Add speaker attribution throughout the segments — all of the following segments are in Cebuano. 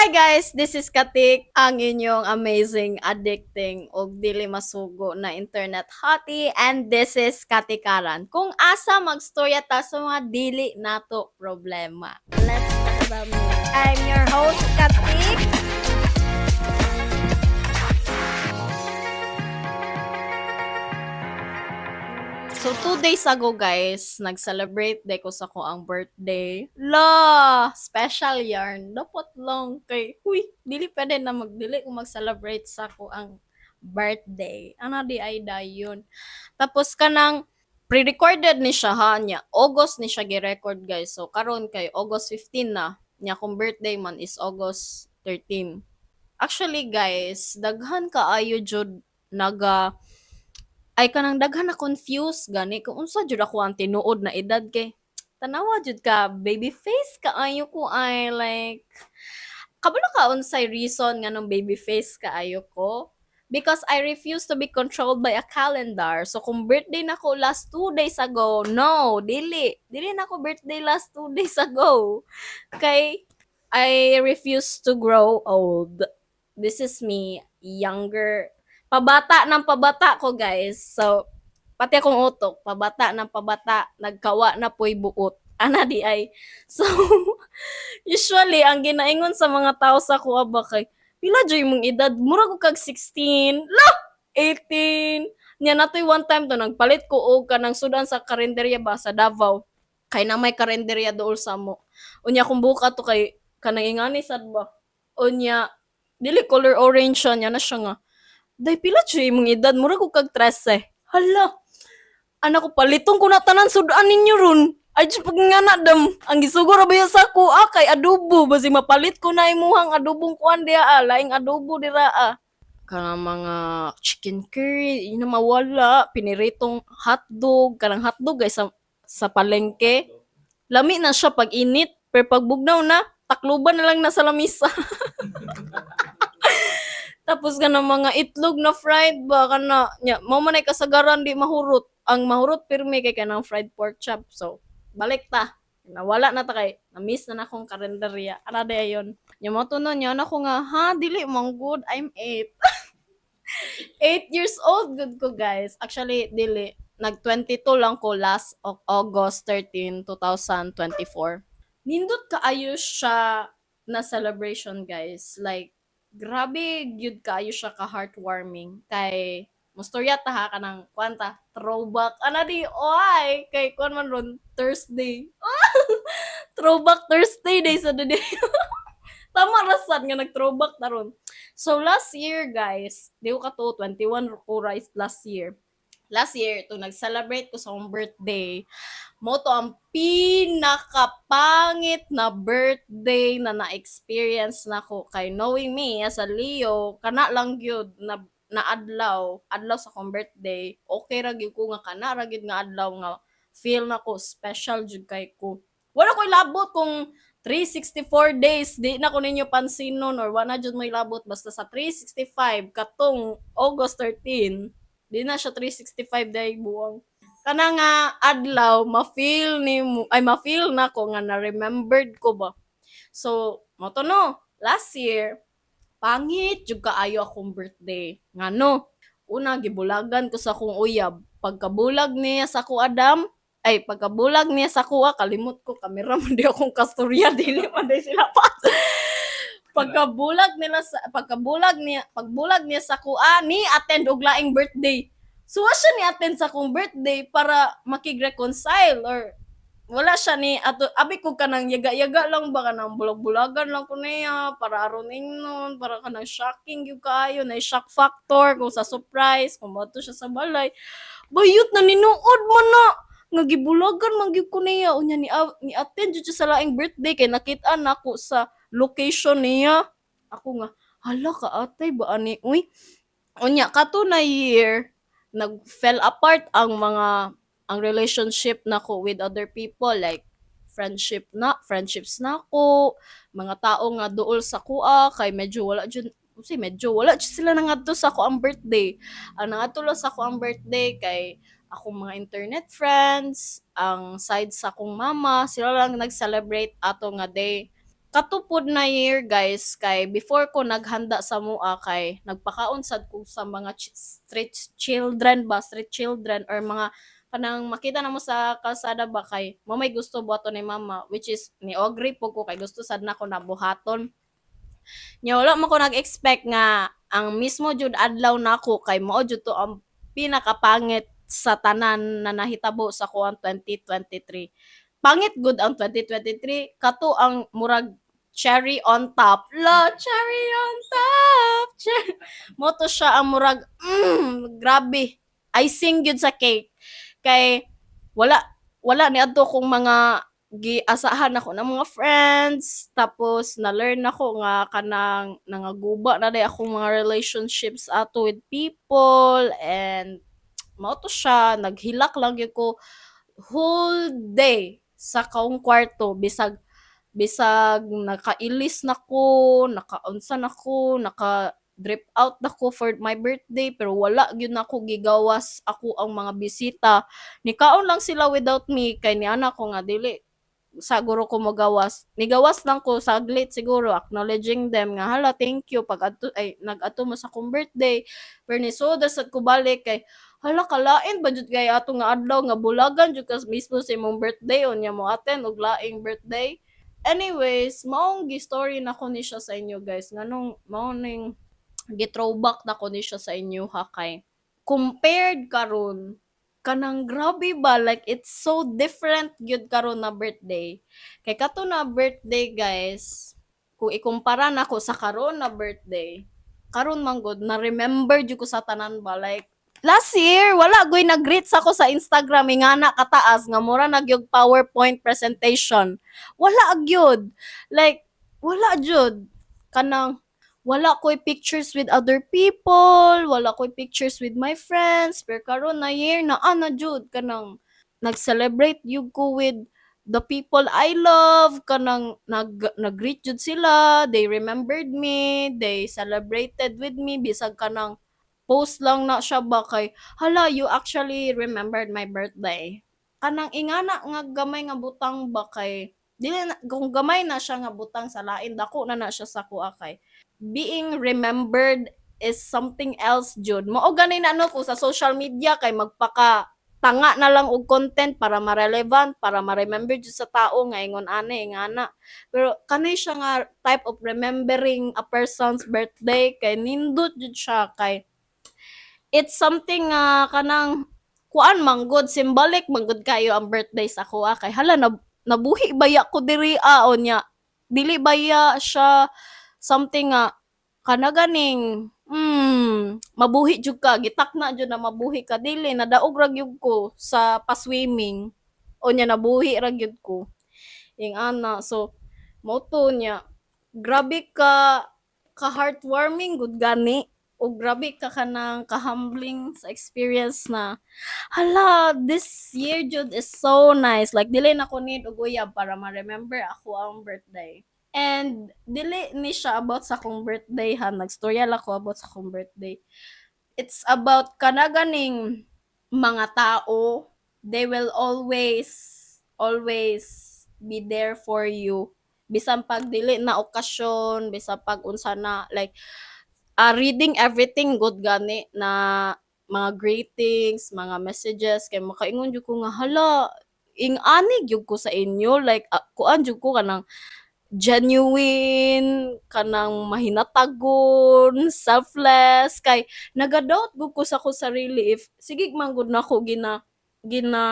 Speaker 1: Hi guys, this is Katik, ang inyong amazing, addicting, ug dili masugo na internet hottie, and this is Katikaran. Kung asa magstorya ta sa mga dili nato problema.
Speaker 2: Let's talk about me. I'm your host, Katik.
Speaker 1: So, 2 days ago, guys, nag-celebrate day ko sa ko ang birthday. La! Special yarn. Dapat lang kay, huy, dili pwede na magdili kung mag-celebrate sa ko ang birthday. Ana di ay dayon. Tapos kanang pre-recorded ni siya ha niya. August ni siya gi-record, guys. So karon kay August 15 na. Niya akong birthday man is August 13. Actually, guys, daghan kaayo jud naga ay kanang daghan na confuse gani kung unsa jud ako ang tinuod na edad kay tanawa jud ka, baby face kaayo ko ay like kabalo ka unsay reason nganong baby face kaayo ko? Because I refuse to be controlled by a calendar. So kung birthday nako last 2 days ago, no, dili. Dili nako birthday last 2 days ago. Kay I refuse to grow old. This is me, younger. Pabata ng pabata ko, guys. So, pati akong utok, pabata ng pabata, nagkawa na po'y buot. Ana di ay. So, usually, ang ginaingon sa mga tao sa kuha ba kay, pila jud imong edad? Mura ko kag 16. La! 18. Nya natoy one time to, nagpalit ko og kanang sudan sa karinderya ba sa Davao. Kay na may karinderya dool sa mo. Unya kung buka to kay kanang ingani sad ba. Unya dili color orange siya, nya na siya nga. Day, pila jud imong edad? Mura ko kag 13. Hala. Anak ko, paliton ko na tanan sudan ninyo ron. Ay, diyos, pag nga na, dam. Ang gisugo ra ba sa ako, ah, kay adobo. Basi mapalit ko na imuhang adobong kuan diya, ah. Laing adobo dira, ah. Kanang mga chicken curry, yun na mawala. Piniritong hotdog. Kanang hotdog, guys, sa palengke. Lami na siya pag init. Pero pag bugnaw na, takluban na lang na sa lamisa. Tapos kanang mga itlog na fried ba kana nya mao man ay kasagaran di mahurot. Ang mahurot pirmi kay kanang fried pork chop. So, balik ta. Nawala na ta kay na-miss na nakong karinderya. Ara di ayon. Nya mo to no nya na ko nga ha, dili man good. I'm 8. 8 years old good ko, guys. Actually dili, nag 22 lang ko last August 13, 2024. Nindot kaayo siya na celebration, guys. Like grabe gyud kaayo siya ka heartwarming kay mustorya ta ha, kanang kwanta throwback ana di oy kay kuan man ron Thursday, throwback Thursday day sa day. Tama ra sad nga nag throwback ta ron. So last year, guys, di ko kato 21 ko right last year. Last year to nag-celebrate ko sa akong birthday, mo to ang pinakapangit na birthday na na-experience nako kay knowing me as a Leo, kana lang gyud na na adlaw, adlaw sa akong birthday, okay ra gyud ko nga kana ra gyud nga adlaw nga feel nako special jud kay ko. Wala ko'y labot kung 364 days di na ko ninyo pansinon or wala jud mo'y labot, basta sa 365 katong August 13, di na siya 365 day buwang kana nga adlaw ma-feel nimo ay ma-feel nako nga na-remembered ko ba. So, mo to no, last year pangit jud kaayo akong birthday. Ngano? Una, gibulagan ko sa akong uyab. Pagkabulag niya sa ako Adam, ay pagkabulag niya sa kuha, kalimot ko kamera man di akong kastorya, dili man di sila pa. Pagkabulag nila sa pagkabulag niya, pagbulag niya sa kuha, ni attend og laing birthday. So wa siya ni attend sa akong birthday para makig-reconcile or wala siya ni ato abi ko kanang yaga-yaga lang ba, kanang bulag-bulagan lang ko niya para aron ingnon para kanang shocking gyud kaayo na shock factor kung sa surprise kung moadto siya sa balay, bayot na ninuod man na nga gibulagan man gyud ko niya. Unya ni attend jud siya sa laing birthday kay nakita nako sa location niya. Ako nga, hala ka atay ba ani uy. Unya kato na year nag fell apart ang mga ang relationship nako with other people, like friendship na friendships nako, mga tao nga duol sa kuha kay medyo wala jud kasi medyo wala jud sila nangadto sa ako ang birthday. Ang nangadto lang sa ako ang birthday kay akong mga internet friends, ang side sa akong mama, sila lang nag-celebrate ato nga day. Kato pod na year, guys, kay before ko naghanda sa mua kay nagpakaon sad ko sa mga street children ba, street children or mga kanang makita namo sa kalsada ba, kay mao may gusto buhaton ni Mama, which is ni agree po ko kay gusto sad nako na buhaton. Nya wala man ko nag-expect nga ang mismo jud adlaw nako kay mao jud to ang pinakapangit sa tanan na nahitabo sa kuang 2023. Pangit gud ang 2023, kato ang murag cherry on top. La, cherry on top. Mao to siya ang murag grabe. Icing gyud sa cake. Kay wala wala ni adto kong mga giasahan ako ng mga friends, tapos na-learn ako nga kanang nangaguba na diay akong mga relationships ato with people, and mao to siya, naghilak lang gyud ko whole day sa akong kwarto, bisag bisag nakailis na ko, nakaunsa na ko, naka drip out na ko for my birthday, pero wala gyud nako gigawas ako ang mga bisita. Nikaon lang sila without me kay niana ko nga dili siguro ko mogawas. Nigawas lang ko saglit siguro, acknowledging them nga, "Hala, thank you pag adto ay nag-adto mo sa akong birthday." Pero nisud sad ko balik kay hala, kalain ba jud kay ato nga adlaw nga bulagan jud ka mismo sa imong birthday, unya mo attend og laing birthday. Anyways, maong gi-story nako ni siya sa inyo, guys, nganong mao ning gi-throwback nako ni siya sa inyo ha, kay compared karon, kanang grabe ba, like it's so different gyud karon na birthday. Kay kato na birthday, guys, kung ikumpara nako sa karon na birthday, karon man gud na remember jud ko sa tanan ba. Like last year, wala goy nag-greet sa ako sa Instagram ingana kataas nga mura na gyud PowerPoint presentation. Wala gyud. Like wala jud. Kanang wala ko'y pictures with other people, wala ko'y pictures with my friends, pero karon na year na ana jud, kanang nag-celebrate jud ko with the people I love, kanang nag-greet jud sila, they remembered me, they celebrated with me, bisag kanang post lang na siya ba, kay hala, you actually remembered my birthday. Kanang ingana nga gamay nga butang ba, kay dili na kung gamay na siya nga butang sa lain, dako na na siya sa kuha, kay being remembered is something else jud. Mao gani na ano ko sa social media, kay magpaka tanga na lang og content para ma-relevant, para ma-remember jud sa tao nga ingon ani, ingana. Pero kani siya nga type of remembering a person's birthday kay nindot jud siya, kay it's something nga kanang kuan man gud, symbolic man gud kayo ang birthday sa akoa, kay hala, nabuhi baya ko diri ah, unya dili baya siya something nga kana ganing mabuhi jud ka, gitakna jud na mabuhi ka. Dili, nadaog ra gyud ko sa pa-swimming, unya nabuhi ra gyud ko ing ana. So mao to niya, grabe ka heartwarming gud gani o grabe ka kanang ka-humbling sa experience na hala, this year jud is so nice. Like dili na ko need og uyab para ma-remember ako ang birthday. And dili ni siya about sa akong birthday ha, nagstorya lang ko about sa akong birthday. It's about kana ganing mga tao, they will always always be there for you bisan pag dili na okasyon, bisan pag unsa na. Like reading everything good gani na mga greetings, mga messages, kay makaingon jud ko nga hala, ing-ani gyud ko sa inyo, like kuan jud ko, kanang genuine, kanang mahinatagon, selfless, kay naga-doubt gud ko sa akong sarili if sige man gud nako gina gina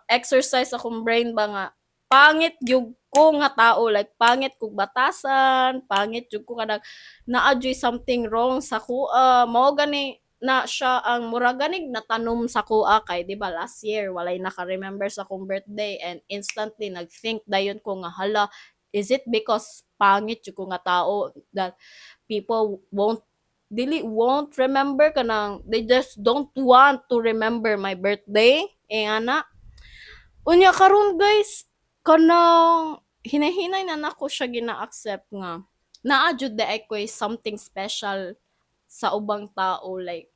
Speaker 1: exercise akong brain ba nga pangit gyud ko nga tao, like pangit kog batasan, pangit jud ko, kanang naa juy something wrong sa akoa. Mao gani na siya ang mura ganig natanom sa akoa, kay di ba last year walay naka-remember sa akong birthday, and instantly nag-think dayon ko nga hala, is it because pangit jud ko nga tao that people won't, dili won't remember, kanang they just don't want to remember my birthday, eh ana. Unya karon, guys, kanang hinay-hinay na nako siya gina-accept nga naa jud diay ko'y something special sa ubang tao. Like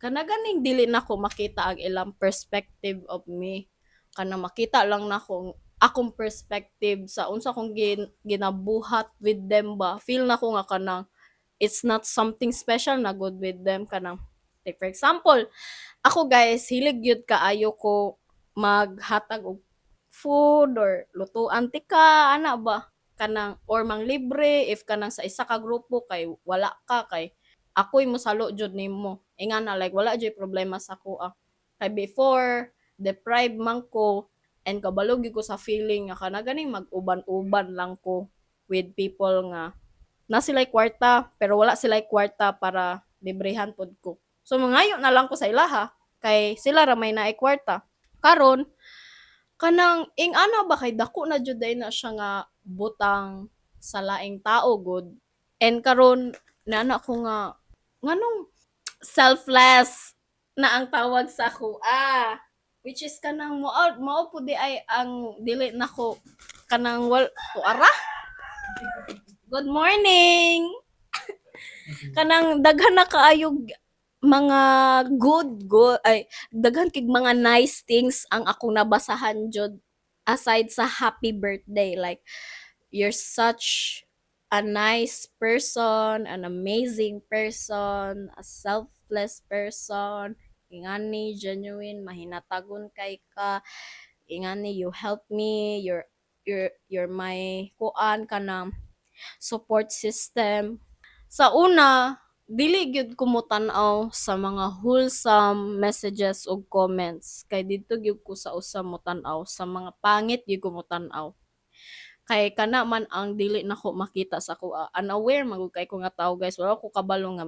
Speaker 1: kana ganing dili nako makita ang ilang perspective of me, kanang makita lang nako Akong perspective sa unsa kong ginabuhat with them ba. Feel nako nga kanang it's not something special na good with them. Kanang, like for example, ako guys, hilig gyud kaayo ko maghatag og food or lutuan tika ana ba, kanang or manglibre if kanang sa isa ka grupo kay wala ka, kay ako'y mosalo jud nimo, ingana. Like wala jud problema sa akoa kay before deprived man ko and kabalo gyud ko sa feeling nga kana ganing mag-uban-uban lang ko with people nga na sila'y kwarta pero wala sila'y kwarta para librehan pod ko. So mangayo na lang ko sa ilaha kay sila ra may naay kwarta. Karon kanang ing-ana ba, kay dako na jud diay na siya nga butang sa laing tao gud. And karon nana ko nga nganong selfless na ang tawag sa akoa, which is kanang mao pud diay ang dili nako kanang wal tuara. Good morning. Kanang daghan na kaayog mga good good ay daghan kig mga nice things ang akong nabasahan jud aside sa happy birthday, like you're such a nice person, an amazing person, a selfless person, ingani, genuine, mahinatagon kay ka, ingani, you help me, you're my kuan, kanang support system. Sa una, dili gyud ko motan-aw sa mga wholesome messages ug comments kay didto gyud ko sa usa motan-aw, sa mga pangit gyud ko motan-aw. Kay kana man ang dili nako makita sa akoa. Unaware man gud kay ko nga tawo guys, wala ko kabalo nga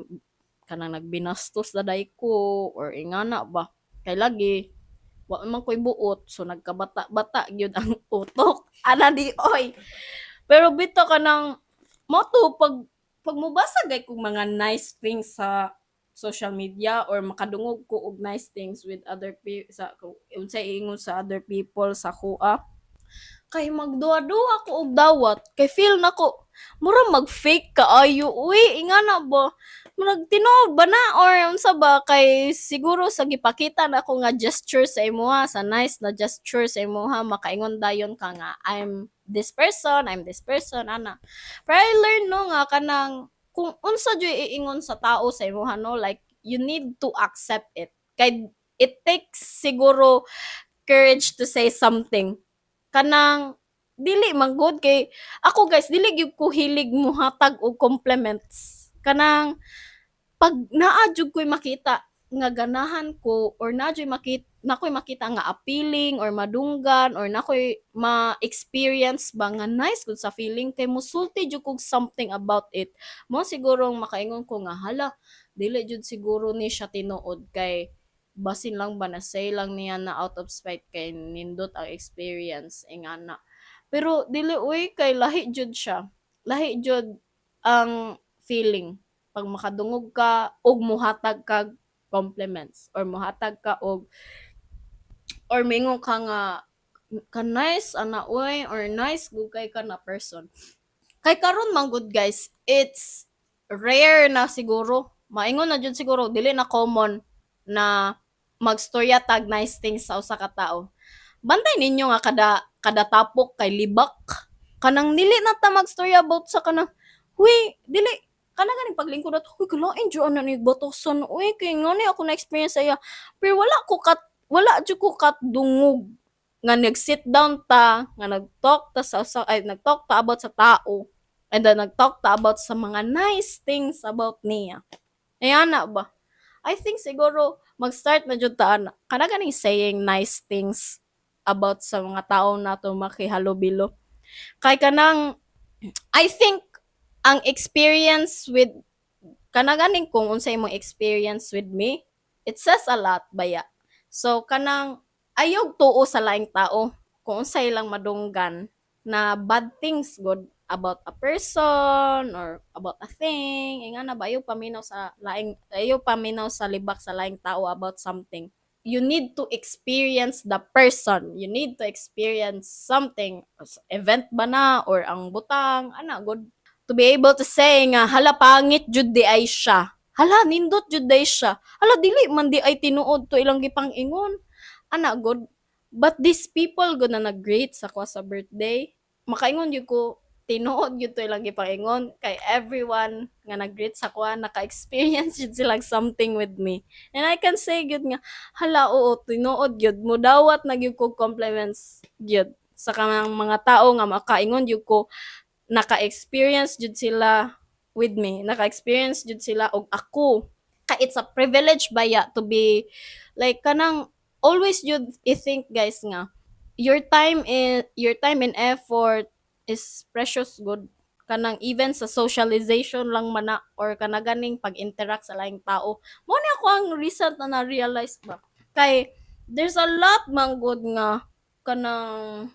Speaker 1: kanang nagbinastos na diay ko or ingana ba. Kay lagi wa man ko'y buot, so nagkabata-bata gyud ang utok. Ana di oy. Pero bitaw kanang mo to pag mobasa gay kog mga nice things sa social media or makadungog ko og nice things with other sa unsay ingon sa other people sa akoa, kay magduha-duha ko og dawat kay feel nako mura mag-fake kaayo uy, ingana ba, murag tinuod ba na or unsa ba. Kay siguro sa gipakita nako nga gesture sa imoha, sa nice na gesture sa imoha, makaingon dayon ka nga I'm this person, I'm this person ana. Pero I learn no nga kanang kung unsa jud iingon sa tao sa imoha no, like you need to accept it kay it takes siguro courage to say something kanang dili man gud. Kay ako guys, dili gyud ko hilig mohatag og compliments. Kanang pag naa jud ko'y makita nga ganahan ko or naa juy makita na ko'y makita nga appealing or madunggan or na ko'y ma-experience ba nga nice gud sa feeling, kay musulti jud kog something about it. Mo sigurong makaingon ko nga hala, dili jud siguro ni siya tinuod kay basin lang ba na say lang niya na out of spite kay nindot ang experience, ingana. Pero dili uy, kay lahi jud siya, lahi jud ang feeling pag makadungog ka og muhatag kag compliments or muhatag ka og or mingon ka nga ka nice ana uy or nice gud kay ka na person. Kay karon man gud guys, it's rare na siguro, maingon na jud siguro dili na common na magstorya tag nice things sa usa ka tawo. Bantay ninyo nga kada kada tapok kay libak. Kanang dili na ta magstorya about sa kanang huy, dili kana ganing paglingkod at huy, kalain jud ana ni batasan uy, kay ngani ako na experience sa iya. Pero wala jud ko kat dungog nga nag-sit down ta, nga nag-talk ta sa usa ay nag-talk ta about sa tao and then nag-talk ta about sa mga nice things about niya. Ana ba? I think siguro mag-start na jud ta ana. Kana ganing saying nice things about sa mga tao nato makihalubilo. Kay kanang I think ang experience with kana ganing kung unsay imong experience with me, it says a lot baya. So kanang ayaw tuo sa laing tao kung unsay ilang madunggan na bad things good about a person or about a thing, ingana ba. Ayaw paminaw sa libak sa laing tao about something. You need to experience the person. You need to experience something, event ba na or ang butang ana good, to be able to say nga hala, pangit jud diay siya, hala, nindot jud diay siya, hala, dili man diay tinuod to ilang gipang-ingon ana good. But these people gud na nag-greet sa ako sa birthday, makaingon gyud ko, tinuod gyud to ilang gipaingon kay everyone nga nag-greet sa akoa naka-experience jud sila something with me. And I can say gyud nga, hala, oo, tinuod gyud mudawat na gyud ko compliments gyud sa kanang mga tao nga makaingon gyud ko naka-experience jud sila with me, naka-experience jud sila og ako. Kay it's a privilege baya to be like kanang always jud i-think, guys, nga your time and effort is precious gud. Kanang even sa socialization lang man na or kana ganing pag-interact sa laing tao. Mao ni ako ang recent na na-realize ba. Kay there's a lot man gud nga kanang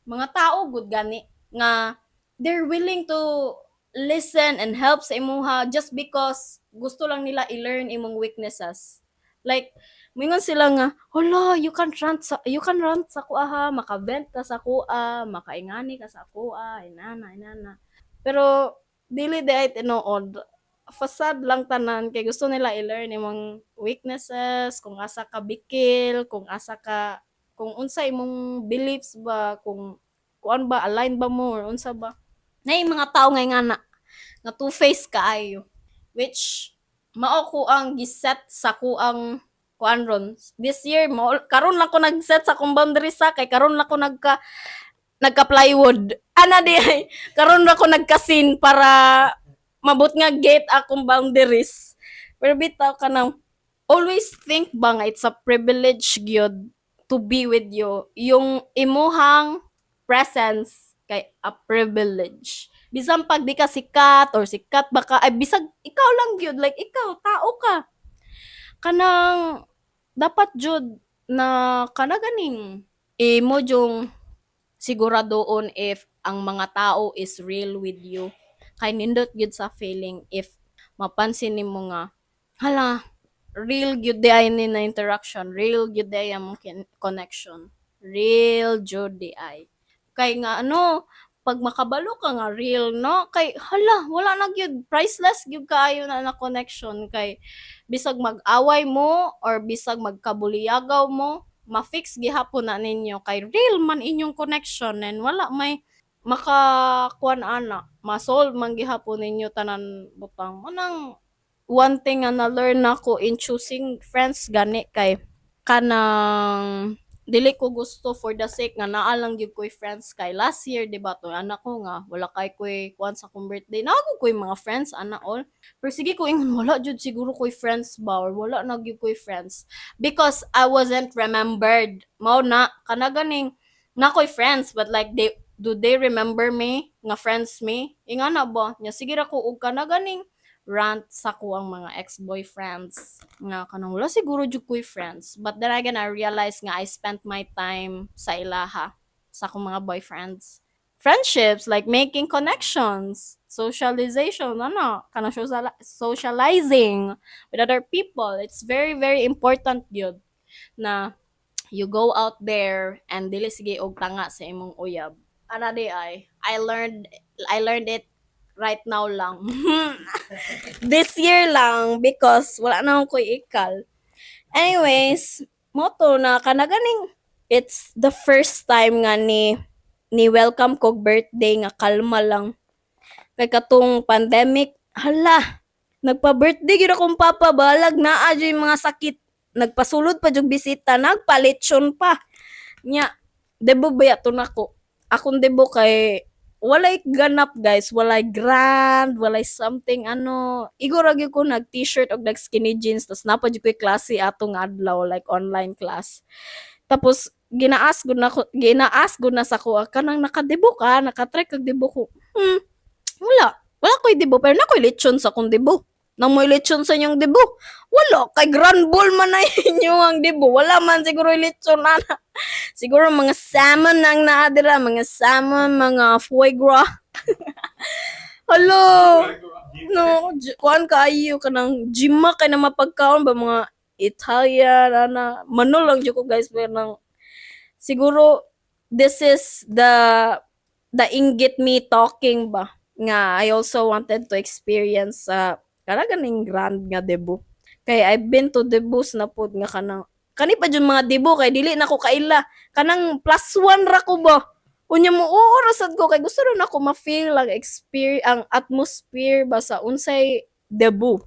Speaker 1: mga tao gud gani nga they're willing to listen and help sa imuha just because gusto lang nila i-learn imong weaknesses. Like, moingon sila nga, "Hala, you can rant sa akoa ha, maka-vent ka sa akoa, makaingani ka sa akoa," inana, inana. Pero dili diay tinuod. Facade lang tanan kay gusto nila i-learn imong weaknesses, kung asa ka bikil, kung unsa imong beliefs ba, kung kuan ba, align ba mo or unsa ba. Naay mga tao nga ingana, nga two-face kaayo. Which mao ko ang gi-set sa akoang kuan ron. This year mao karon lang ko nag-set sa akong boundaries sa kay karon lang ko nagka plywood. Ana diay, karon ra ko nagka-scene para mabot nga gate akong boundaries. Pero bitaw kanang always think ba nga it's a privilege gyud to be with you. Yung imuhang presence kay a privilege. Bisan pag di ka sikat or sikat baka ay bisag ikaw lang gyud, like ikaw tao ka. Kanang dapat jud na kana ganing imo jung siguradoon if ang mga tao is real with you. Kay nindot gyud sa feeling if mapansin nimo nga, hala, real gyud diay ni na interaction, real gyud diay among connection. Real jud diay. Kay nga ano, pag makabalo ka nga real, no? Kay hala, wala na gyud, priceless gyud kaayo na na connection kay bisag mag-away mo or bisag magkabuliyagaw mo, ma-fix gihapon na ninyo kay real man inyong connection and wala may makakuan ana, ma-solve man gihapon ninyo tanan butang. Manang one thing nga na-learn nako in choosing friends gani kay kanang dili ko gusto for the sake nga naa lang gyud ko'y friends kay last year, di ba, to anak ko nga wala kay ko'y kuan sa akong birthday, naa ko ko'y mga friends ana all, pero sige ko ingon wala jud siguro ko'y friends ba or wala na gyud ko'y friends because I wasn't remembered. Mao na kana ganing naa ko'y friends, but like, they do they remember me nga friends me, ingana ba nya. Sige ra ko og kana ganing rant sa akoang mga ex-boyfriends nga kanang wala siguro jud ko'y friends. But then again, I realized nga I spent my time sa ilaha, sa akong mga boyfriends, friendships, like making connections, socialization, ano kanang socializing with other people. It's very, very important gyud na you go out there and dili sige og tanga sa imong uyab. Ana diay, I learned it right now lang, this year lang, because wala na akong ko'y ikal. Anyways, mao to na kana ganing it's the first time nga ni welcome kog birthday nga kalma lang. Kay katong pandemic, hala, nagpa-birthday gyud akong papa, balag naa jud mga sakit. Nagpasulod pa jud bisita, nagpa-lechon pa. Nya, debut baya to nako. Akong debut kay walay ganap, guys, walay grand, walay something ano. Igo ra gyud ko nag t-shirt og nag skinny jeans, tas naa pa jud ko'y klase atong adlaw, like online class. Tapos gina-ask gud nako, gina-ask gud na sa ako kanang naka-debut ka, naka-try kag debut ko. Wala. Wala ko'y debut pero naa ko'y lechon sa akong debut. Naa mo'y lechon sa inyong debut? Wala, kay grand ball man na inyo ang debut. Wala man siguro lechon ana. Siguro mga salmon ang naa dira, mga salmon, mga foie gras. Hala. No, kuan kaayo kanang gima kay na mapagkaon ba, mga Italian ana. Mano lang jud ko, guys, pero nang siguro this is the inggit me talking ba nga I also wanted to experience sa kana ganing grand nga debut. Kay I've been to debuts na pud nga kanang Kani pa jud mga debut kay dili na ko kaila. Kanang +1 ra ko ba. Unya mo oo ra sad ko kay gusto ra nako ma-feel ang experience, ang atmosphere ba sa unsay debut.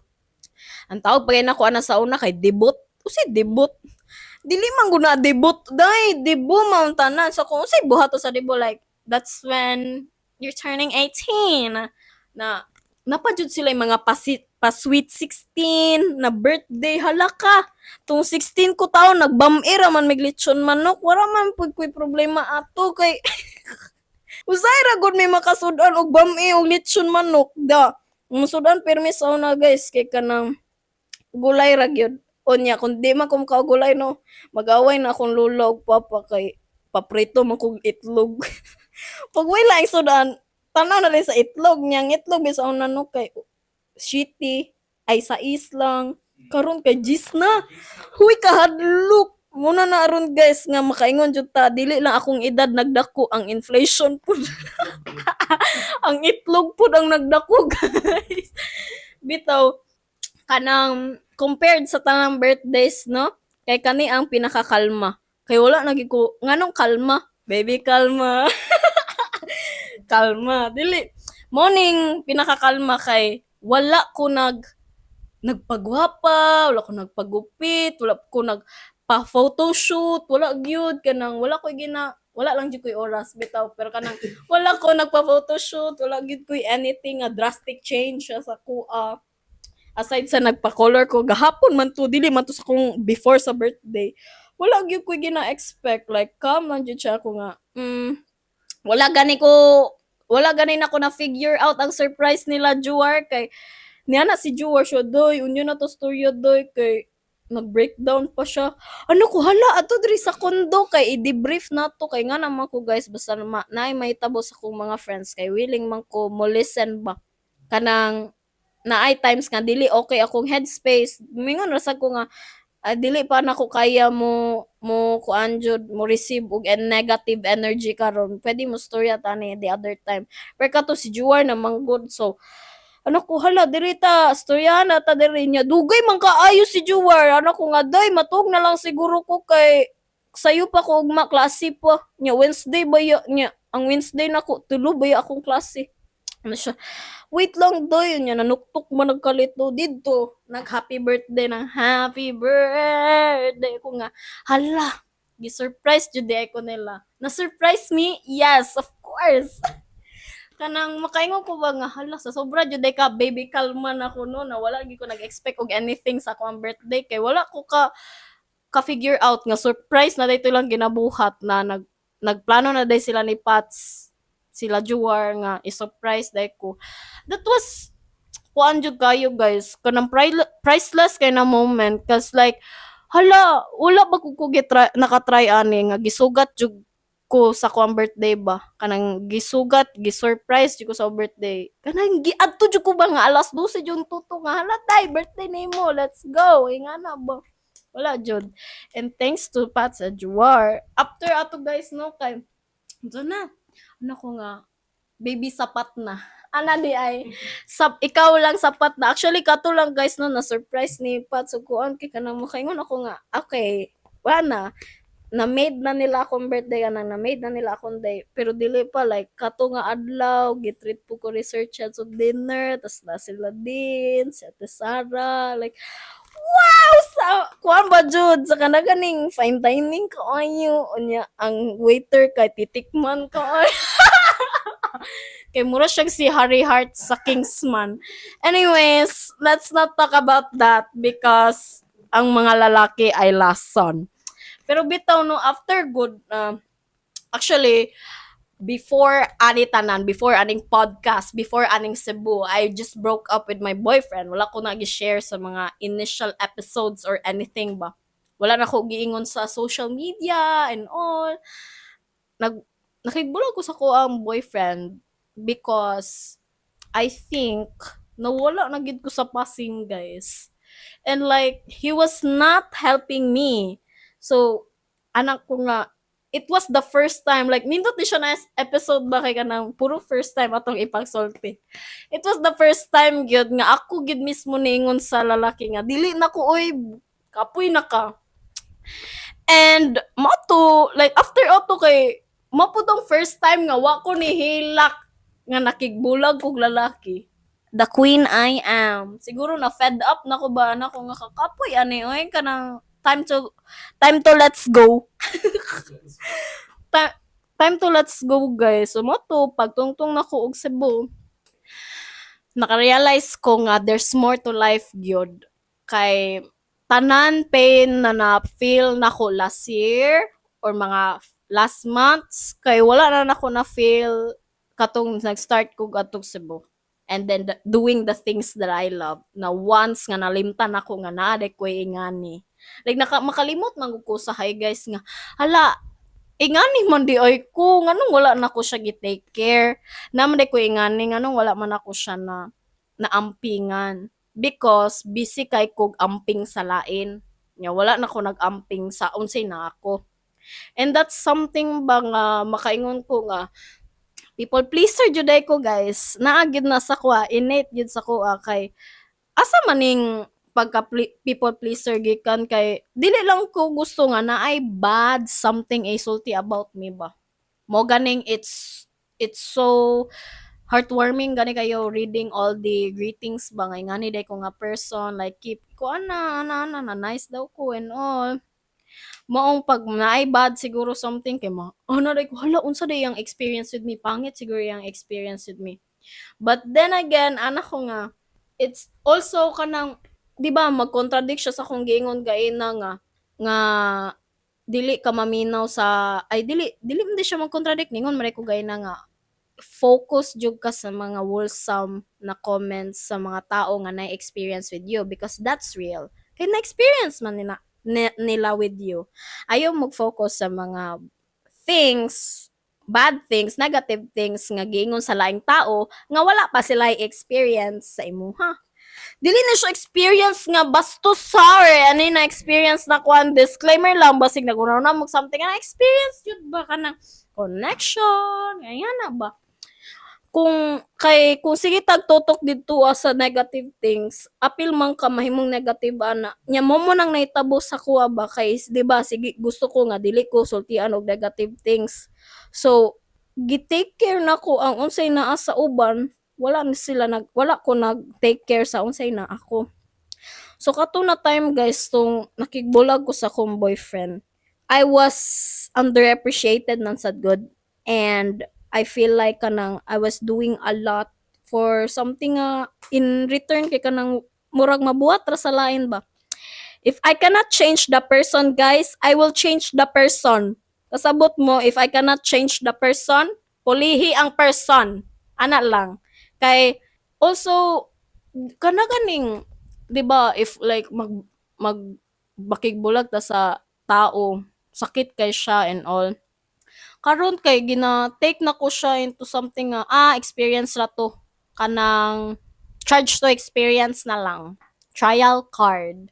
Speaker 1: Ang tawag pa kay nako ana sa una kay debut. Unsay debut? Dili man gud na debut day, debut man tanan. So kung unsay buhato sa debut, like that's when you're turning 18 na napa jud sila yung mga pa sweet 16 na birthday. Hala ka, tung 16 ko taon nagbam-i ra man mig lechon manok, wala man pud koy problema ato kay usay ra gud may makasud-an og bam-i og lechon manok da musud-an pirmi sa una, guys, kay kanang gulay ra gyud. Unya kung di man ko gulay, no, mag-away na akong lola ug papa kay paprito man kog itlog. Pag way laing sudan, tanaw na rin sa itlog niyang itlog sa una, no, kay shitty ay sais lang. Karon kay gis na. Huy, kahadlok muna na aron, guys, nga makaingon jud ta dili lang akong edad nagdako, ang inflation pud, ang itlog pud ang nagdako, guys. Bitaw kanang compared sa tanang birthdays, no, kay kani ang pinakakalma kay wala na gyud ko nganong kalma, baby, kalma kalma. Dili morning pinakakalma kay wala ko nagpagwapa, wala ko nagpagupit, wala ko nag pa photoshoot, wala gyud. Kanang wala ko gina, wala lang jud koy oras bitaw, pero kanang wala ko nagpa photoshoot, wala gyud koy anything nga drastic change sa kuha aside sa nagpa-color ko gahapon man to, dili man to sa kung before sa birthday. Wala gyud ko gina-expect, like calm lang jud siya ako nga wala gani ko, wala gani na ko na figure out ang surprise nila Juar kay niya na si Juar siya, "Doy, unyo na to storya, doy," kay nag-breakdown pa siya. Ano ko, hala, ato diri sa condo kay i-debrief na to kay nga naman ko, guys, basta naay mahitabo sa akong mga friends kay willing man ko mo listen ba. Kanang naay times nga dili okay akong headspace, mingon ra sad ko nga ah, dili pa nako kaya mo kuan jud, mo receive og negative energy karon, pwede mo storya tani the other time. Pero kato si Juar na manggod, so ano ko, hala, diri ta storyahan na ta diri niya. Dugay man kaayo si Juar. Ano ko nga, "Day, matug na lang siguro ko kay sayo pa ko ugma, klase pa nya Wednesday ba ya nya." Ang Wednesday nako tulo ba ya akong klase. Ano siya, "Wait lang, doy." Nya nanuktok man nagkalito didto, nag happy birthday ng happy birthday ko nga hala, gi-surprise jud di ko nila. Na surprise me? Yes, of course. Kanang makaingon ko ba nga hala, sa sobra jud ka baby kalma na ko, no, na wala gyud ko nag-expect og anything sa akong birthday kay wala ko ka figure out nga surprise na dito lang ginabuhat na nagplano na day sila ni Pats, sila Juar nga i-surprise day ko. That was kuan jud kayo, guys, kanang priceless kay na moment 'cause like hala, wala ba ko gitry, nakatry ani nga gisugat jud ko sa akong birthday ba, kanang gisugat, gi-surprise jud ko sa birthday, kanang giadto jud ko ba nga alas 12 jud tuto nga, "Hala tay, birthday nimo, let's go," ingana ba. Wala jud. And thanks to Pats at Juar, after ato, guys, no, kay unsa na ano ko nga baby, sapat na ana di ay sap, ikaw lang sapat na. Actually, kato lang, guys, no, na surprise ni Pats ug kuan kay kanang makaingon ako nga okay, wala na, na made na nila akong birthday, kanang na made na nila akong day. Pero dili pa, like kato nga adlaw gitreat po ko research og dinner, tas na sila din si Ate Sara, like wow, sa kuan ba jud sa kana ganing fine dining kaayo. Unya ang waiter kay titikman ka ay kay mura siyang si Harry Hart sa Kingsman. Anyways, let's not talk about that because ang mga lalaki ay lason. Pero bitaw, no, after good, actually, before ani tanan, before aning podcast, before aning Cebu, I just broke up with my boyfriend. Wala ko nag-share sa mga initial episodes or anything ba. Wala na ko giingon sa social media and all. Nakigbulag ko sa ko ang boyfriend because I think nawala na gid ko sa passing, guys. And like he was not helping me. So anak ko nga it was the first time, like nindot ni siya na episode ba kay kanang puro first time atong ipagsulti. It was the first time gyud nga ako gyud mismo niingon sa lalaki nga dili na ko, oy, kapoy na ka. And mao to, like, after ato kay mao pud tong first time nga wa ko ni hilak nga nakigbulag kog lalaki. The queen I am. Siguro na fed up na ko ba na ko nga kakapoy ani oy, kanang time to let's go. Time to let's go, guys. So mao to, pagtungtong nako og Cebu, naka-realize ko nga there's more to life gyud. Kay tanan pain na na-feel nako last year or mga last months kay wala na nako na-feel katong nag-start ko atong Cebu. And then doing the things that I love na once nga nalimtan ako nga naa ko ingani. Like makalimot man gud ko sa hi, guys, nga hala, ingani man diay ko, nganong wala na ko siya gi-take care. Naa man diay ko ingani, nganong wala man ako siya na naampingan, because busy kay kog amping sa lain. Nya wala na ko nag-amping sa unsay na ako. And that's something ba nga makaingon ko nga people pleaser jud ay ko, guys. Naa gyud na sa kuha, innate gyud sa kuha, kay asa man ning pagka people pleaser gikan, kay dili lang ko gusto nga naay bad something isulti about me ba. Mo ganing it's so heartwarming gani kayo reading all the greetings ba nga ingani day ko nga person, like keep ko ana ana ana na nice daw ko and all. Maong pag naay bad siguro something kay ma ana day ko, "Hala, unsa day ang experience with me? Pangit siguro yang experience with me." But then again, ana ko nga it's also kanang, di ba, mag-contradict siya sa akong giingon gaina nga nga dili ka maminaw sa, ay, dili dili man di siya mag-contradict. Ningon man ko gaina nga focus jud ka sa mga wholesome na comments sa mga tao nga na experience with you because that's real. Kay na-experience man nila with you. Ayaw mag-focus sa mga things, bad things, negative things nga giingon sa laing tao nga wala pa sila experience sa imuha. Dili na siya experience nga bastos, sorry, ano na experience na kuan, disclaimer lang, basig naguna na mag something nga experience jud ba, kanang connection, ganyan na ba, kung kay kung sige tag tutok didto sa negative things, apil man ka mahimong negative ana nya. Mo nang nahitabo sa kuha ba, kay di ba sige gusto ko nga dili ko sultian og negative things, so gi-take care nako ang unsay naa sa uban. Wala ni sila nag, wala ko nag take care sa unsay naa ako. So kato na time, guys, tong nakigbulag ko sa akong boyfriend, I was underappreciated man sad gud and I feel like kanang I was doing a lot for something nga in return kay kanang murag mabuhat ra sa lain ba. If I cannot change the person, guys, I will change the person. Kasabot mo, if I cannot change the person, pulihi ang person. Ana lang. Kay also kana ganing, 'di ba, if like mag mag makigbulag ta sa tao, sakit kay siya and all. Karon kay gina take na ko siya into something nga experience ra to, kanang charge to experience na lang, trial card.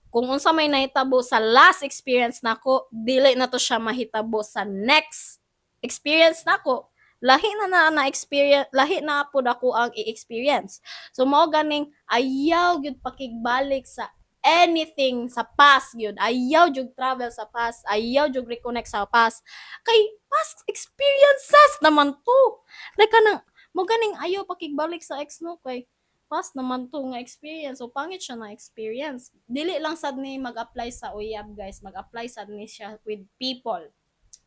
Speaker 1: Kung unsa may nahitabo sa last experience nako, dili na to siya mahitabo sa next experience nako. Lahi na na na experience, lahi na pud ako ang i-experience. So mao ganing ayaw gyud pakigbalik sa anything sa past gyud. Ayaw jud travel sa past, ayaw jud reconnect sa past. Kay past experiences naman to. Like kanang mo ganing ayaw pakigbalik sa ex, no, kay past naman to nga experience. So pangit siya na experience. Dili lang sad ni mag-apply sa uyab, guys, mag-apply sad ni siya with people.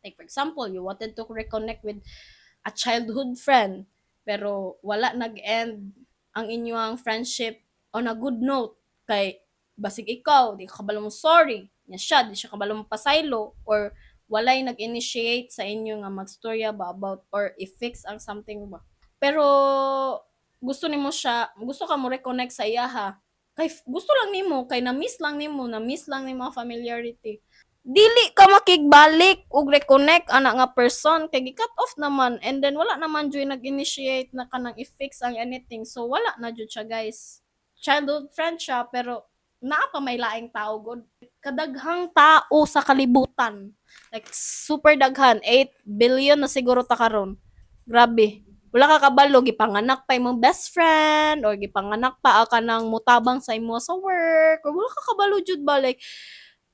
Speaker 1: Like for example, you wanted to reconnect with a childhood friend pero wala nag-end ang inyong friendship on a good note kay basig ikaw di ka kabalo mo sorry nya, siya di siya kabalo mo pasaylo, or walay nag-initiate sa inyo nga magstorya ba about or i-fix ang something ba. Pero gusto nimo siya, gusto ka mo reconnect sa iya ha, kay gusto lang nimo, kay na-miss lang nimo ang familiarity. Dili ka makigbalik og reconnect ana nga person kay gi-cut off naman and then wala naman jud nag-initiate na kanang i-fix ang anything, so wala na jud siya, guys. Childhood friend siya pero naa pa may laing tao gud. Kadaghang tao sa kalibutan, like super daghan, 8 billion na siguro ta karon. Grabe, wala ka kabalo gipanganak pa imong best friend or gipanganak pa ang kanang mutabang sa imo sa work or wala ka kabalo jud ba, like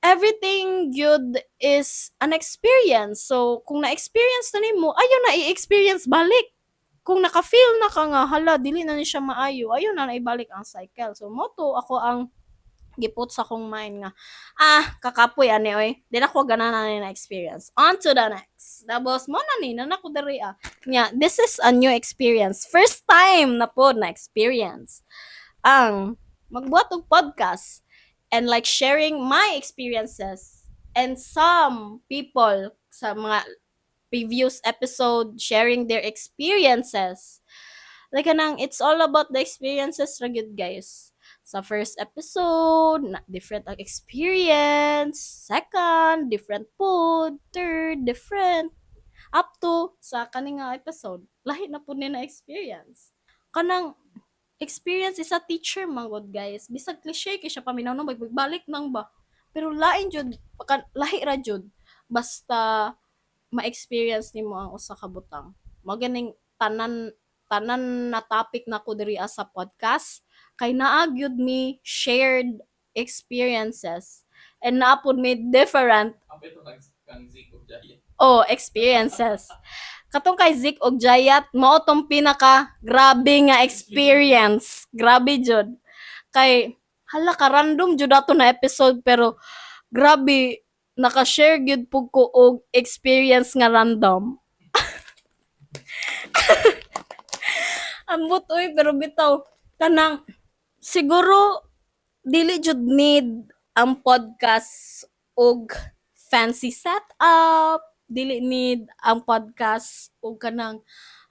Speaker 1: Everything good is an experience. So, kung na-experience na nimo, ayaw na i-experience balik. Kung naka-feel na ka nga, hala, dili na ni siya maayo, ayaw na na ibalik ang cycle. So, mao to ako ang giput sa akong mind nga, ah, kakapoy ani oy. Di na ko ganahan ani na experience. On to the next. Tapos, mao na ni, naa na ko diri ah. Nya, this is a new experience. First time na pod na experience ang magbuhat og podcast and like sharing my experiences and some people sa mga previous episode sharing their experiences. Like kanang it's all about the experiences ra gyud, guys. Sa first episode, na different ang experience. Second, different pod. Third, different. Up to sa kani nga episode, lahi na pod ni na experience. Kanang experience is a teacher man gud, guys. Bisag cliche kay siya paminaw no, magbalik nang ba. Pero lain jud, lahi ra jud. Basta ma-experience nimo ang usa ka butang. Mao ganing tanan tanan na topic nako diri sa podcast kay naa gyud mi shared experiences and naa pod mi different
Speaker 3: Ang ito kang Zeke ug Jaya.
Speaker 1: Oh experiences. Katong kay Zik og Jayat mao tong pinaka grabe nga experience. Grabe jud. Kay hala ka random jud ato na episode, pero grabe naka-share gyud pud ko og experience nga random. Ambot oy, pero bitaw kanang siguro dili jud need ang podcast og fancy setup, dili need ang podcast og kanang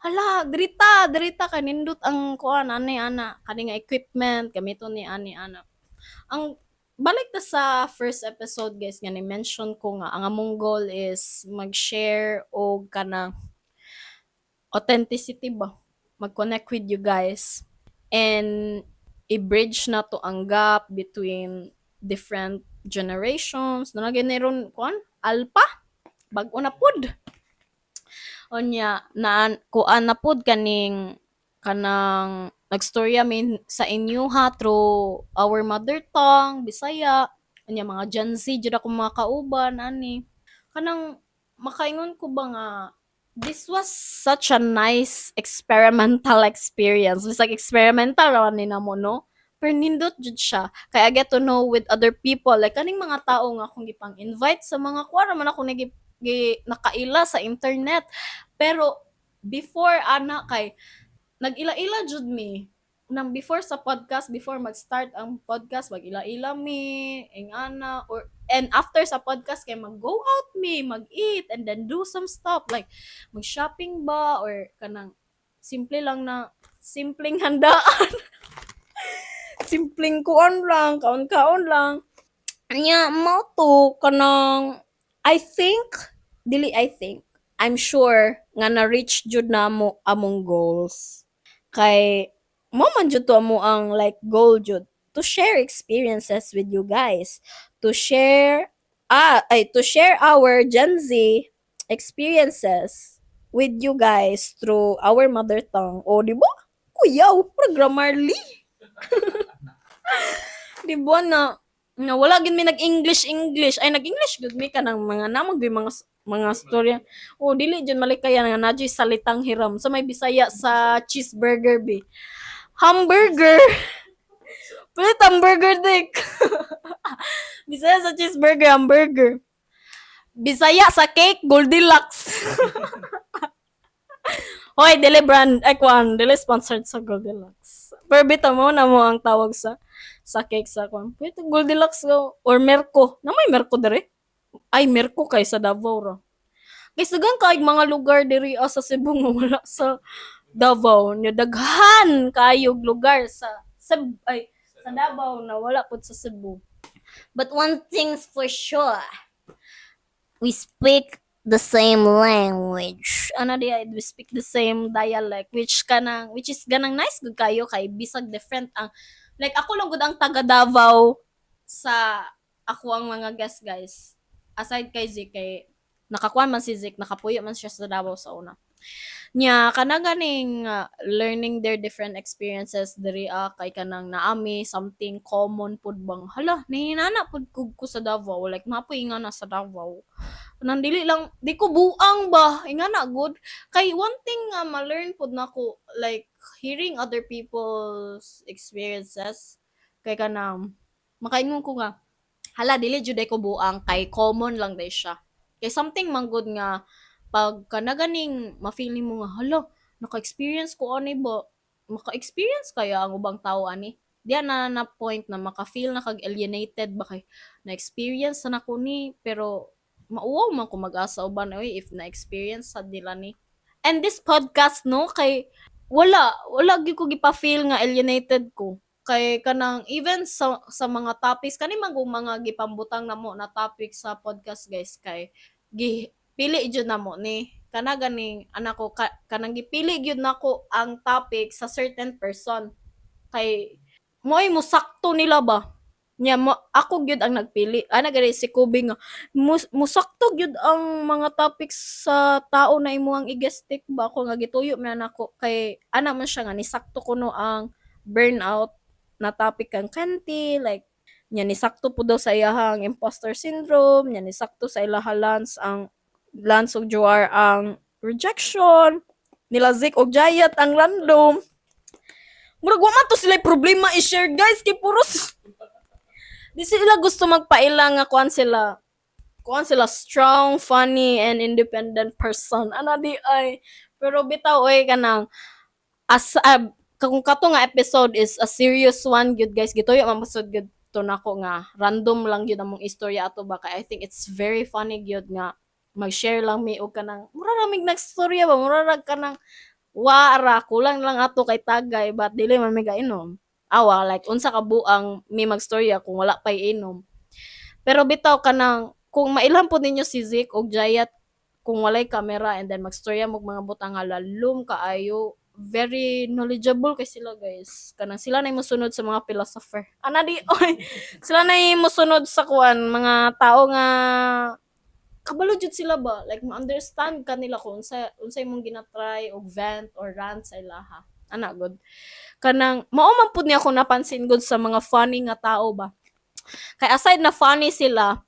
Speaker 1: hala dirita dirita kay nindot ang kuan ani ana kani nga equipment gamiton ni ani ana. Ang balik ta sa first episode, guys, nga ni mention ko nga ang among goal is mag-share og kanang authenticity ba, mag-connect with you guys and i-bridge na to ang gap between different generations na gani ron kuan alpha bag-o na pud. Unya na kuan na pud kaning kanang nagstorya min sa inyo ha through our mother tongue Bisaya. Unya mga Gen Z jud ako mga kauban ani. Kanang makaingon ko ba nga this was such a nice experimental experience. Bisag experimental ra ni namo no, pero nindot jud siya kay I get to know with other people, like kaning mga tao nga akong gipang invite sa mga kuan man ako nagi gi, nakaila sa internet. Pero before ana kay nag-ila-ila jud mi nang before sa podcast, before mag-start ang podcast, mag-ila-ila mi ing ana or and after sa podcast kay mag-go out mi, mag-eat and then do some stuff like mag-shopping ba or kanang simple lang na simpleng handaan, simpleng kuan lang, kaon-kaon lang. Nya mao to kanang I think, dili I think, I'm sure nga na-reach jud namo among goals kay mao man jud to amo ang like goal jud, to share experiences with you guys, to share ah ay to share our Gen Z experiences with you guys through our mother tongue. O di ba, kuyaw pra Grammarly, di ba, na na wala gid mi nag-English English, ay nag-English gud mi kanang mga namag mga storya o dili jud malikaya nga naa juy salitang hiram sa may Bisaya sa cheeseburger bi, hamburger. Pwede hamburger dik. Bisaya sa cheeseburger, hamburger. Bisaya sa cake, Goldilocks. Hoy, dili brand, ay kuan, dili sponsored sa Goldilocks. Pero bitaw mao na mo ang tawag sa cake sa kuan. Pwede Goldilocks go or Merko. Na may Merko dire? Ay, Merko kay sa Davao ra. Guys, daghan kay mga lugar diri ah, sa Cebu nga wala sa Davao. Nya daghan kayog lugar sa Cebu, ay sa Davao na wala pud sa Cebu.
Speaker 2: But one thing's for sure, we speak the same language.
Speaker 1: Ano di ay we speak the same dialect, which kanang which is ganang nice gud kayo kay bisag different ang like ako lang gud ang taga Davao sa ako ang mga guest, guys, aside kay Zik, kay nakakuan man si Zik, nakapuyo man siya sa Davao sa una. Nya kana ganing learning their different experiences diri kay kanang naami something common pud bang, hala, nahinana pud kog ko sa Davao, like mapoy nga na sa Davao. Nang dili lang di ko buang ba, ingana gud. Kay one thing nga ma-learn pud nako, like hearing other people's experiences, kay kanang makaingon ko nga, hala, dili jud ko buang kay common lang day siya. Kay something man gud nga pag kana ganing ma-feel nimo nga, hala, naka-experience ko ani ba, maka-experience kaya ang ubang tao ani. Diya na na point na maka-feel na kag alienated ba kay na-experience na nako ni, pero mauwaw man ko mag-asa uban, oy, if na-experience sad nila ni. And this podcast, no, kay wala gyud ko gipa-feel nga alienated ko. Kay kanang even sa mga topics kani man kung mga gipambutang namo na topic sa podcast, guys, kay gi pili jud namo ni kana ganing anak ko ka, kanang gipili gyud nako ang topic sa certain person kay mo'y musakto nila ba. Nya mo ako gyud ang nagpili ana gani si Kobe nga musakto gyud ang mga topics sa tao na imuhang i-guest ba ako nga gituyo man nako kay ana man siya nga nisakto kuno ang burnout na topic kang Kanti, like nya nisakto po daw sa iyahang imposter syndrome, nya nisakto sa ilaha Lance, ang Lance ug Joar ang rejection nila, Zik og Jayat ang random. Murag wa man to sila problema i-share, guys, kay puros di sila gusto magpaila nga kuan sila, strong, funny and independent person ana di ay. Pero bitaw oy, kanang as kung kato nga episode is a serious one gyud, guys, gituyo man pasod gyud to nako nga random lang gyud among istorya ato ba, kay I think it's very funny gyud nga mag-share lang mi og kanang mura ra mig nagstorya ba, mura ra kanang wa ra, kulang lang ato kay tagay, but dili man mi gainom awa, like unsa ka buang mi magstorya kung wala pay inom. Pero bitaw, kanang kung mailhan po ninyo si Zik og Jayat kung walay kamera and then magstorya mo mga butang nga lalom kaayo, very knowledgeable kay sila, guys. Kanang sila na mosunod sa mga philosopher ana di oy, sila na mosunod sa kuan, mga tao nga kabalo jud sila ba, like ma-understand ka nila kung unsa imong ginatry og vent or rant sa ilaha ana good. Kanang mao man pud ni ako napansin gud sa mga funny nga tao ba, kay aside na funny sila,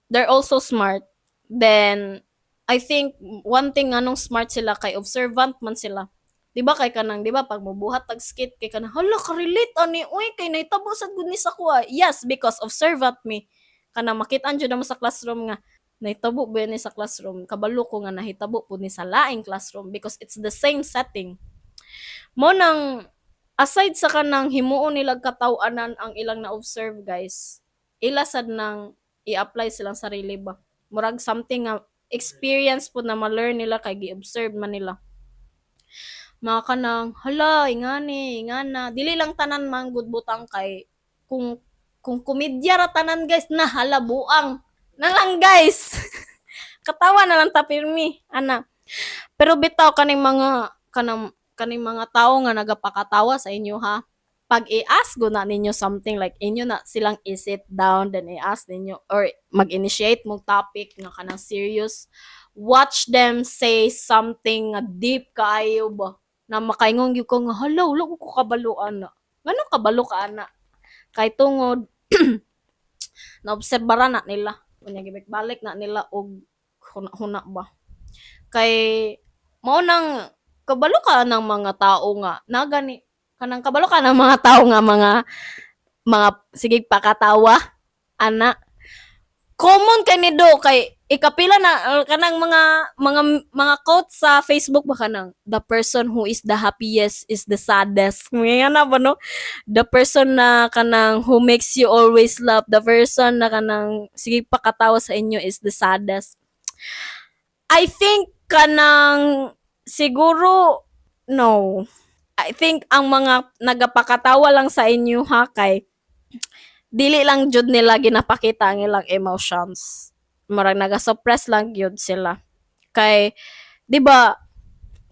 Speaker 1: they're also smart. Then I think one thing nganong smart sila kay observant man sila. Di ba kay kanang, di ba pag mobuhat tag skit kay kanang, hala, ka-relate ani oy, kay nahitabo sad gud ni sa kuha. Yes, because observant mi. Kanang makit-an jud mo sa classroom nga nahitabo ba ni sa classroom, kabalo ko nga nahitabo pud ni sa laing classroom because it's the same setting. Mo nang aside sa kanang himuon nilag kataw-anan ang ilang na-observe, guys, ila sad nang i-apply silang sarili ba. Murag something nga experience pud na ma-learn nila kay gi-observe man nila. Mga kanang, hala, ingani, ingana. Dili lang tanan man gud butang kay kung komedya ra tanan, guys, na hala, buang. Na lang, guys. Katawa na lang ta pirmi, ana. Pero bitaw, kaning mga kanang kaning mga tao nga nagapakatawa sa inyo ha. Pag i-ask go na ninyo something, like inyo na silang i-sit down, then i-ask ninyo or mag-initiate mong topic nga kanang serious, watch them say something nga deep kaayo ba na makaingon gyud ko nga, hala, wala ko kabalo ana. Ngano kabalo ka ana? Kay tungod naobserbara na nila, unya gibalik na nila og huna-huna ba. Kay mao nang kabalo ka ng mga tao nga na gani kanang kabalo ka ng mga tao nga mga sige pakatawa ana. Common kay ni do kay ikapila na kanang mga quote sa Facebook ba, kanang "The person who is the happiest is the saddest," mga na ba, no? The person na kanang who makes you always laugh, the person na kanang sige pakatawa sa inyo is the saddest. I think kanang siguro, no, I think ang mga nagapakatawa lang sa inyo ha kay dili lang jud nila ginapakita ang ilang emotions. Murag naga-suppress lang gyud sila. Kay di ba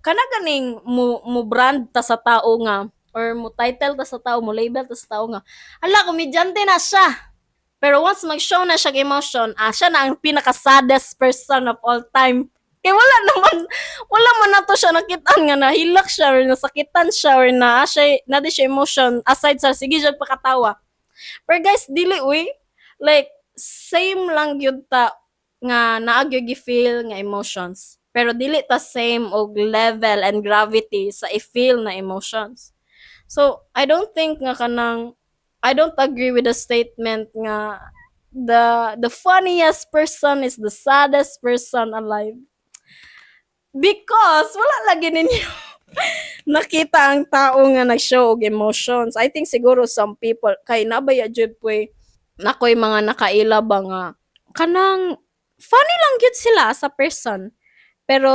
Speaker 1: kana ganing mo brand ta sa tao nga or mo title ta sa tao, mo label ta sa tao nga, hala, komedyante na siya. Pero once mag-show na siya emotion, ah, siya na ang pinaka-saddest person of all time. Kay wala naman, wala man nato siya nakitaan nga nahilak siya or nasakitan siya or na siya, na di siya emotion aside sa sige siya pakatawa. Pero guys, dili uy. Like, same lang gyud ta nga naa gyud gi-feel nga emotions. Pero dili ta same og level and gravity sa i-feel na emotions. So, I don't think nga kanang I don't agree with the statement nga the funniest person is the saddest person alive. Because wala lagi ninyo nakita ang tao nga nag-show og emotions. I think siguro some people kay nabaya jud poy nakoy mga nakaila ba nga kanang funny lang gyud sila as a person. Pero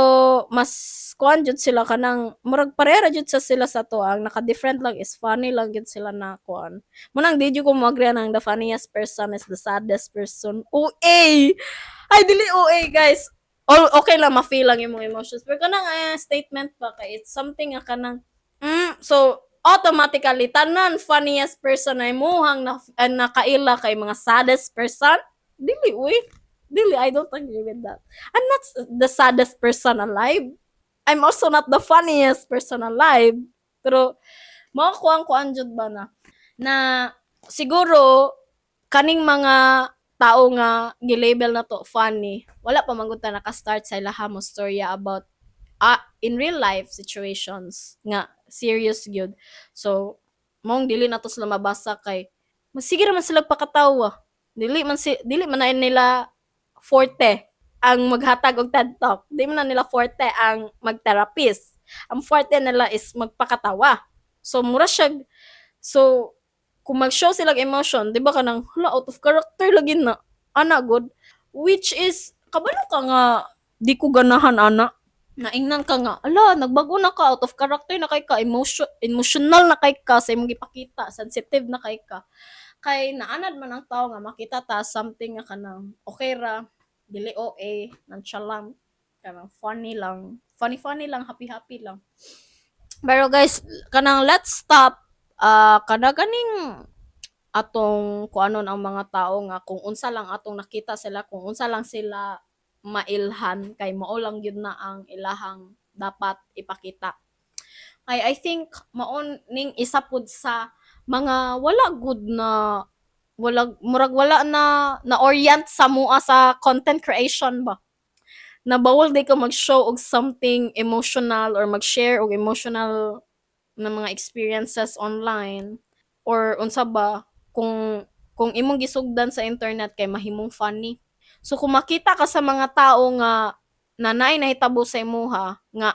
Speaker 1: mas kuan jud sila, kanang murag pareha jud sa sila sa to, ang naka-different lang is funny lang gyud sila na kuan. Munang di jud ko mo-agree nang the funniest person is the saddest person. OA! Ay, dili OA, guys. All okay lang ma-feel lang imong emotions. Pero kanang statement ba kay it's something nga kanang so automatically tanan funniest person ay muhang na, nakaila kay mga saddest person. Dili uy. Dili, I don't agree with that. I'm not the saddest person alive. I'm also not the funniest person alive. Pero mao ko ang kuan jud ba na na siguro kaning mga tao nga gi-label na to funny, wala pa man gud ta naka-start sa ilaha mo storya about in real life situations nga serious gyud. So maong dili na to sila mabasa kay sige raman sila pakatawa. Dili man na nila forte ang maghatag og TED Talk. Di man na nila forte ang mag-therapist. Ang forte nila is magpakatawa. So mura siya, so kung mag-show sila og emotion, di ba kanang hala, out of character lagi na. Ana good, which is kabalo ka nga di ko ganahan ana. Naingnan ka nga, ala, nagbago na ka, out of character na kay ka, emotional na kay ka sa imong gipakita, sensitive na kay ka. Kay naanad man ang tao nga makita ta something nga kanang okay ra, dili OA, nonchalant, kanang funny lang, funny funny lang, happy happy lang. Pero guys, kanang let's stop kada ganing atong kuanon ang mga tao nga kung unsa lang atong nakita sila, kung unsa lang sila mailhan kay mao lang gyud na ang ilahang dapat ipakita. Ay, I think mao ning isa pud sa mga wala good na wala, murag wala na na-orient sa mua sa content creation ba. Na bawol di ka mag-show og something emotional or mag-share og emotional na mga experiences online or unsa ba kung imong gisugdan sa internet kay mahimong funny. So kung makita ka sa mga tao nga na naay nahitabo sa imuha nga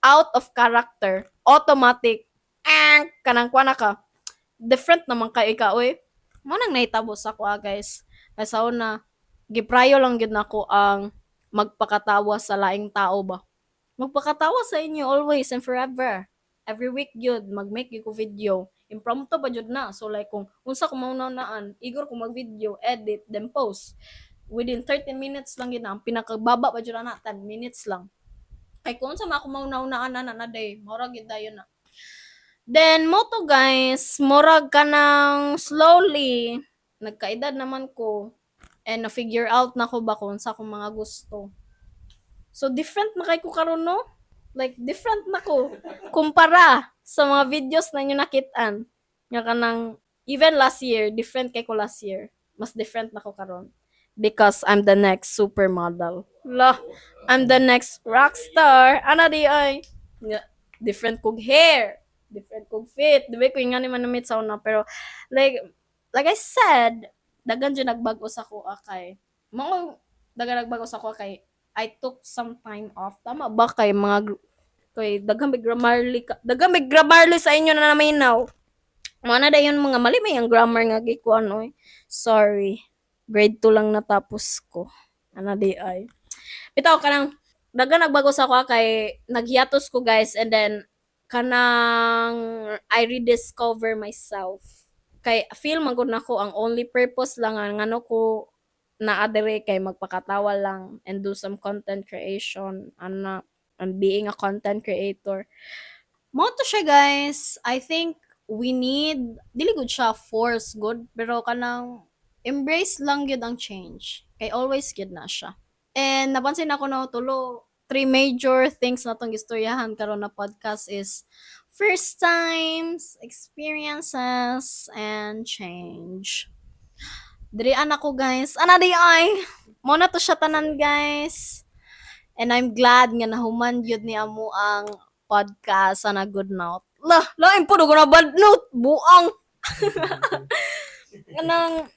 Speaker 1: out of character, automatic ang kanang kuan na ka. Different naman kay ikaw oy. Mo nang nahitabo sa akoa, guys. Kay sa una, giprayo lang gyud nako ang magpakatawa sa laing tao ba. Magpakatawa sa inyo always and forever. Every week gyud mag-make gyud ko video. Impromptu pa jud na. So like kung unsa ko mauna-unaan, igor ko mag-video, edit, then post. Within 30 minutes lang gyud na. Ang pinakababa pa jud ana, 10 minutes lang. Kay kung unsa man ako mauna-unaan ana na day, mura gyud dayon na. Then mo to, guys, murag kanang slowly nagkaedad naman ko and na-figure out na ko ba kung unsa akong mga gusto. So different na kay ko karon, no? Like different na ko kumpara sa mga videos na inyo nakit-an. Nga kanang even last year, different kay ko last year. Mas different na ko karon. Because I'm the next supermodel. La, I'm the next rockstar. Ana di ay. Nga, different kog hair, different kog fit. Di ba ko nga ni man na-meet sa una, pero like I said, daghan jud nagbago sa ako kay mao daghan nagbago sa ako kay I took some time off. Tama ba kay mga kay daghan may Grammarly ka, daghan may Grammarly sa inyo na naminaw. Mga na dayon mga mali may ang grammar nga gikuan oy. Sorry. Grade 2 lang natapos ko. Ana di ay. Bitaw kanang daghan nagbago sa ako kay naghiatos ko, guys, and then kanang I rediscover myself. Kay feel man gud nako ang only purpose lang nga ngano ko naa diri kay magpakatawa lang and do some content creation ana and being a content creator. Mao to siya, guys. I think we need, dili gud siya force good, pero kanang embrace lang gyud ang change. Kay always gyud na siya. And napansin ako na tulo Three major things na tong istoryahan karon na podcast is first times, experiences, and change. Diri ako, guys. Ana di ay. Mao na to siya tanan, guys. And I'm glad nga nahuman gyud ni amo ang podcast on a good note. Lah, lain po ko na bad note. Buang. Kanang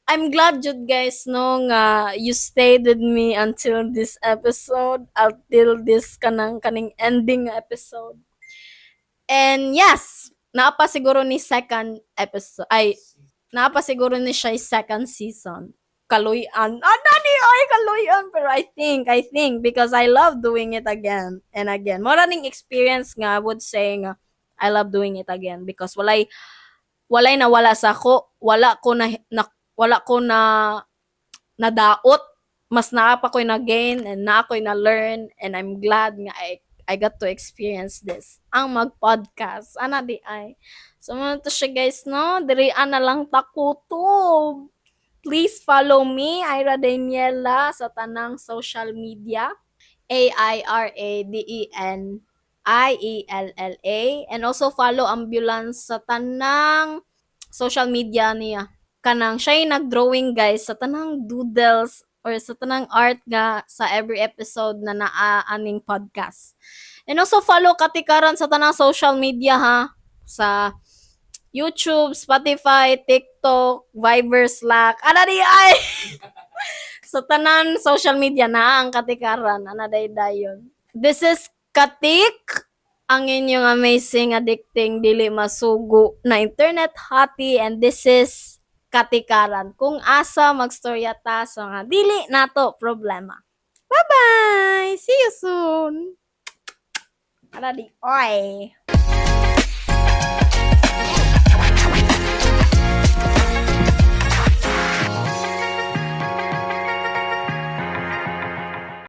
Speaker 1: I'm glad jud, guys, no, nga you stayed with me until this episode, until this kanang kaning ending nga episode. And yes, naa pa siguro ni second episode ay naa pa siguro ni siya second season. Kaluyan. Ah, nani ay kaluyan, pero I think because I love doing it again and again. Mao ning experience nga I would say nga I love doing it again because walay nawala sa ako, wala ko na nadaot, mas naa pa ko'y na-gain and naa ko'y na-learn, and I'm glad nga I got to experience this. Ang mag-podcast. Ana di ay. So, mao to siya, guys, no? Diri na lang takutob. Please follow me, Aira Daniela, sa tanang social media. Airadeniella. And also follow Ambulance sa tanang social media niya. Kanang siya nag-drawing, guys, sa tanang doodles or sa tanang art nga sa every episode na naa aning podcast. And also follow Katikaran sa tanang social media ha, sa YouTube, Spotify, TikTok, Viber, Slack. Ana di ay. Sa tanan social media na ang Katikaran. Ana day dayon. This is Katik, ang inyong amazing addicting dili masugo na internet hottie, and this is Katikaran. Kung asa magstorya ta sa mga dili nato problema. Bye-bye! See you soon! Ana di oy!